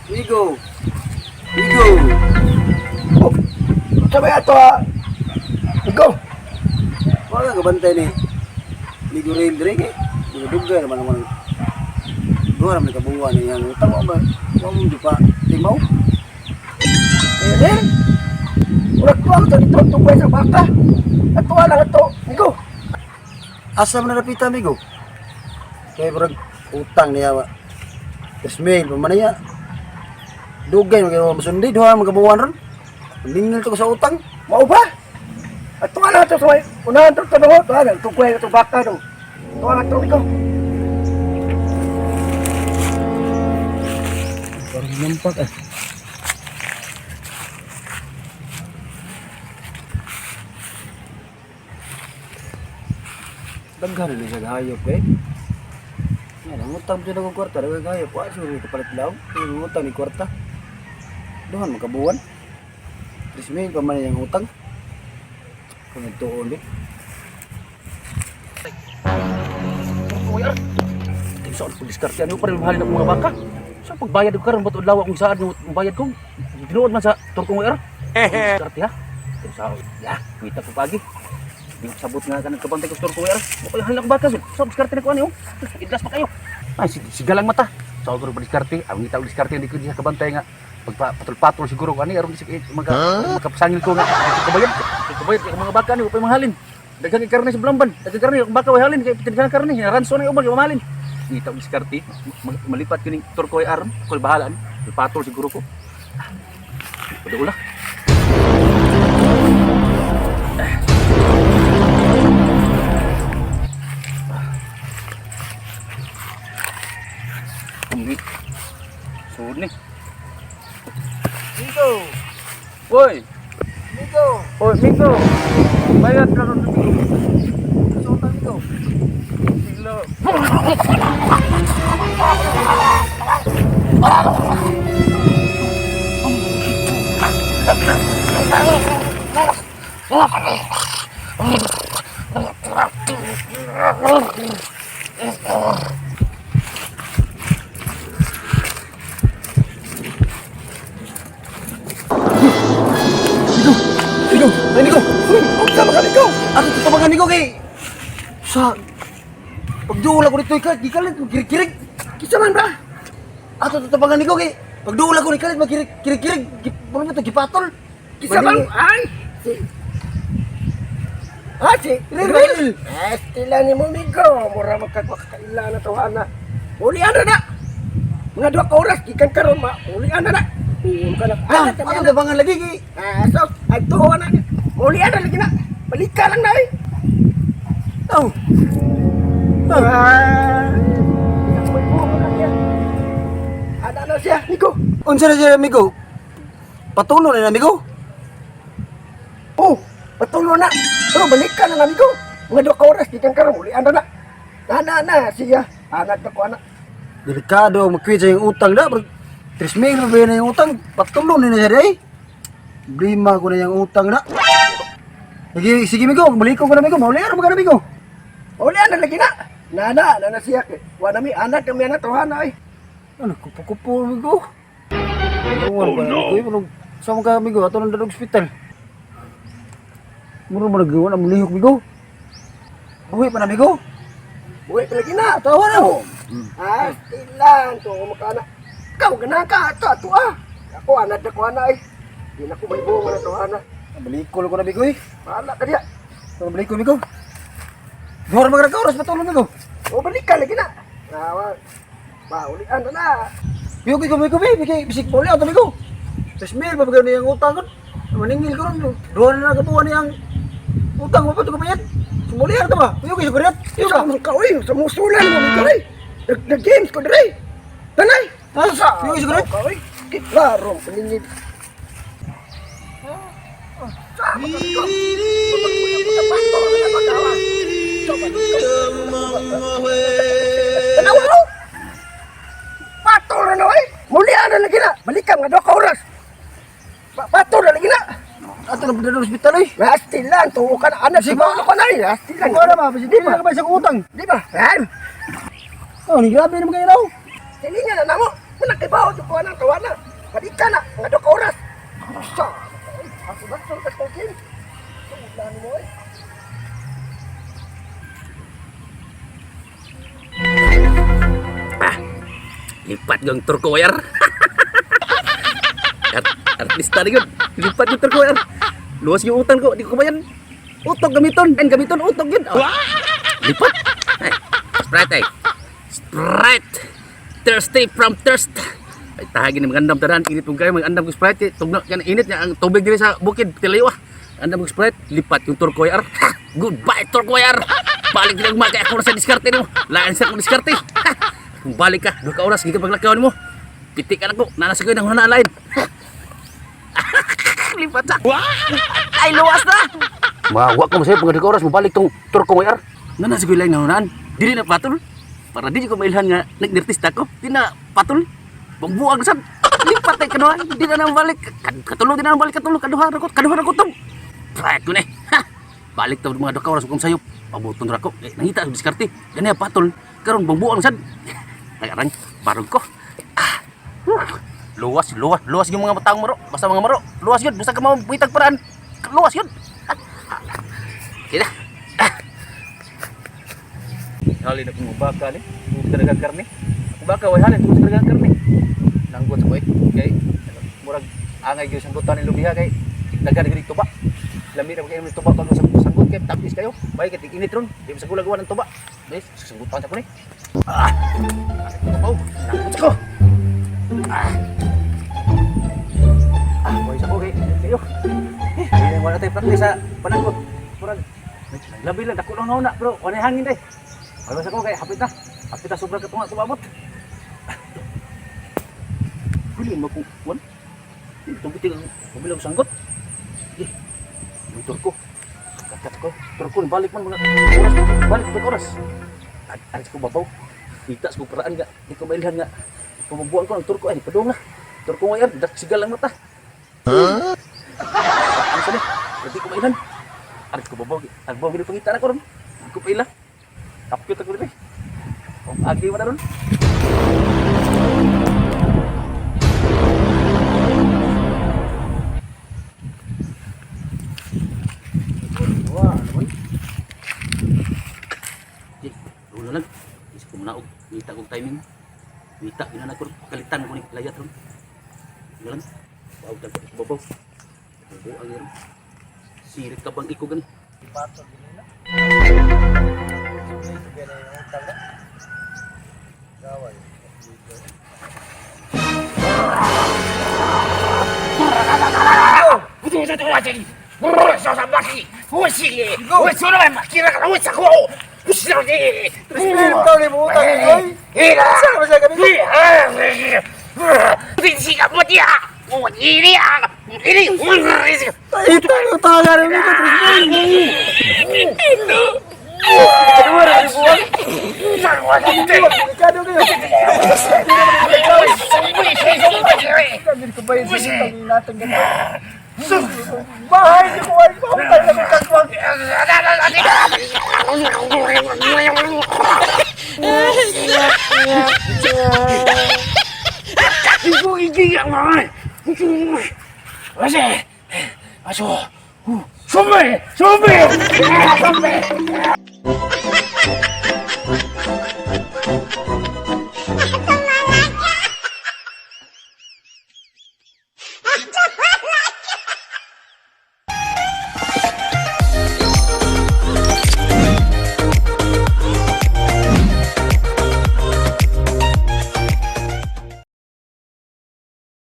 Migo. Migo. Oh, sabay ato ah. Ikaw, Wala ka bantay ni. Migo rail dire kay. Dugay naman naman. Duha naman kabungan ni yang utang wa ba. Wa mo pa timaw. eh, eh. Murag ko ang dito tungkol sa baka. Ato lang ato. Ikaw, Asa man na napita migo? Kay murag utang niya wa. 3,000 pa man niya. Dugay man kayo masundi duha man kabuwan ron. Ningil to ko sa utang. mao ba? Ato lang ato sa unahan to tanong to lang tungkol sa baka do. Ato lang ato ikaw. Parang nampak eh. Daghan na siya gahayop eh. Yan, ang utang siya ng kwarta, daghan gahayop. Wa siguro ni kapalit law. Ang utang ni kwarta. Duhan makabuwan. 3,000 pa man yung utang. Kung nagtuon eh. Saan ko diskarte ano pa rin mahalin ang mga baka. Sa pagbayad ko karon ba't udlaw akong saad ng bayad ko. Tinuod man sa turkong er. Diskarte ha. Sa ya, kita ko pagi. Di ko sabot nga kanang kabantay ko sa turkong er. Mo kayo halin ang baka so. Sa diskarte na ko ani oh. Idlas pa kayo. Ay sigalang mata. Sa ko pa diskarte, ang ngita og diskarte hindi ko diha kabantay nga pagpatol-patol siguro ko ani aron di maka makapasangil ko nga kabayad. Kabayad kay mga baka ni ko pa mahalin. Daghang karne sa Blamban, daghang karne ang baka way halin kay daghang karne, ranso na uban kay mamahalin. Ngita og diskarte, malipat ko ning turkoy arm, kol bahalaan, patol siguro ko. Padula. Umi. Suod ni. Migo! Hoy, Migo! hoy Miko. Bayad ka ron Miko. Sa utang Migo. Siglo. Migo! Ay Migo! Unsa man ka ikaw? Ako tutabangan Migo kay sa pagduol ako dito ikalit, gikalit, magkirig-kirig. Kisa man ba? Ato tutabangan Migo kay pagduol ako ni kalit, magkirig-kirig. Ano ba ito, gipatol? Kisa man ay si Ah, si Ril! Eh, stila ni mo migo. Mura magkagwakaila na to ana. Ulian na na. Mga 2 ka oras gikan karon ma. Ulian na na. Uyon ka na. Ah, Ah, ato tabangan lagi kay Ah, so, ay tuwa na. Ulian na lagi na. Balika lang na eh. Oh. Ah. Ana na siya, Nico. Unsa na siya amigo? Patulo na amigo. Oh, patulo na. Pero balik ka na amigo. Mga 2 ka oras gikan karon ulian na na. Ana na siya. Anak na ko ana. Delikado magkwit sa yung utang na. 3,000 pa ba na yung utang? Patulo na siya day. Problema ko na yung utang na. Sige, sige amigo, balik ko na amigo. Mauli ka na amigo. Ulian na lagi na. Nana, nana siya kay. Wa na mi anak kami anak tohana ay. Ano, kupo-kupo amigo. Oh no. Sa mga amigo, ato nang dalog ospital. Muro mo nagawa na mulihok amigo. Buhi pa na amigo. Buhi pa lagi na. Tawa na mo. Ah, stilan to makana. Ikaw gana ka ato ato ah. Ako anak na ko ana ay. Di na ko may buo na tohana. Balikol ko na amigo eh. Bahala ka diya. Ano balik ko amigo? Duha ra mga oras patulong amigo. O balik ka lagi na. Nawa. Ba ulian na na. Biyo ko amigo bi, bigay bisik bole ato amigo. 3,000 pa ba niyang utang ko? Maningil ko ron. Duha na nakabuha niyang utang mo pa ito kabayad. Sumulihan ka ba? Iyo kayo sukuryat. Iyo ka. Sa man ka oy, sa musulan mo ni oy. Nag games ko dre. Tanay. Ha? Iyo kayo sukuryat. Ka oy. Klaro paningil. Tanawa mo! Patol na na oy! Mulian na lagi na! Balikan nga 2 ka oras! Patol na lagi na! Ato na punta ng ospital oy. Astilan, tuo ka na anak, Sige. siguro ka na eh. Astilan. Wala ba? Di ba nakabay sa utang? Di ba? Yan. Oh, ni grabe naman kayo raw. Silingan na namo. Manakibaw, ko ng tawa na. Balikan na, mga 2 ka oras. Sa, ako ba sa kong Tumuglan mo eh. Lipat gang turko wire. Artista ni gud. Lipat yung turko wire. Luwas yung utang ko, di ko kabayan. Utok gamiton, and gamiton utok yun. Oh. Lipat. Ay, Sprite ay. Sprite. Thirsty from thirst. Ay, tahagin ni magandam tanan, init mo kayo, magandam ko Sprite. Tugna kan init niya ang tubig diri sa bukid, tilayo ah. Andam ko Sprite, lipat yung turko wire. Ha! Goodbye turko wire. Balik din ang kay ako na sa diskarte nimo. Lain sa akong diskarte. Ha! Kung balik ka, 2 ka oras gikan paglakaw nimo. Pitik ka na ko, nana sa ko nang hunaan lain. Lipat sa. Ay luwas na. Mawa ko masaya pag 2 ka oras mobalik tong turko wire. Nana sa ko lain nga hunaan. Dili na patol. Para dili ko mailhan nga nagnirtista ko. Di na patol. Bugbuag sad. Lipat ay kaduha, di na nang balik. Katulo di na nang balik katulo kaduha ra ko, kaduha ra ko tong. Pride ko ni. Ha. Balik to mga 2 ka oras kung sayop. Pabuton ra ko. Eh, nangita sa diskarte. Gani patol. Karon bugbuang sad. Nagarang barog ko. Ah. Luwas, luwas, luwas yung mga taong maro. Basta mga maro, luwas yun. Basta ka mabuitag paraan. Luwas yun. Kaya na. Ah. Halin na kong baka ni. Kung sa karne. Kung baka, way halin. Kung sa karne. Nanggot sa ko eh. Kay, murag angay gyud sanggutan ni lubiha kay daghan gyud tuba. Lami ra kayo tuba pag sanggot kay tapis kayo. Bay kay init ron. Di mo sa gulagawan ang tuba. Bis, sanggutan sa ko ni. Ah. Oh, nanggot sa ko. Ah. Ah, boy sa ko kay kayo. Eh, hindi wala tayo practice sa pananggot. Murag labi lang dako lang nauna bro. Wala hangin day. Wala sa ko kay hapit na. Hapit na sobra ka tunga tumabot. Huli mo kung wan. Itong biting ang pabilang sanggot. Eh, may turko. Kakat ko. Turko, balik man mga oras. Balik mga oras. Alis ko babaw. Kita sa paraan nga. Di ko mailhan nga. Pamabuan ko ang turko. Ay, padung na. Turko nga yan. Sigal ang mata. Huh? Ano sa ni? Di ko mailhan. Alis ko babaw. Agbaw gini pangita na ko ron. Di ko paila. Kapyot ako rin eh. Agi mo na ron. Wah, naman. Eh, ulo lang. Isip ko muna og ngita kog timing. Ngita gina na ko kalitan ko ni layat ron. Ulo lang. Wow, dagko ko babaw. Bubo ang ron. Sirit ka bang iko gani? Patol gini na. Ito ba na yung utang na? Gaway. Trismil ka ni mo utang oy. Sa ba siya kami? Ito ang utang rin ko 3,000. Kaduha ra ni buwan. Delikado kayo. Sabi ko ba yung utang natin ganito? Bahay di ko ay pautang na may kakwang.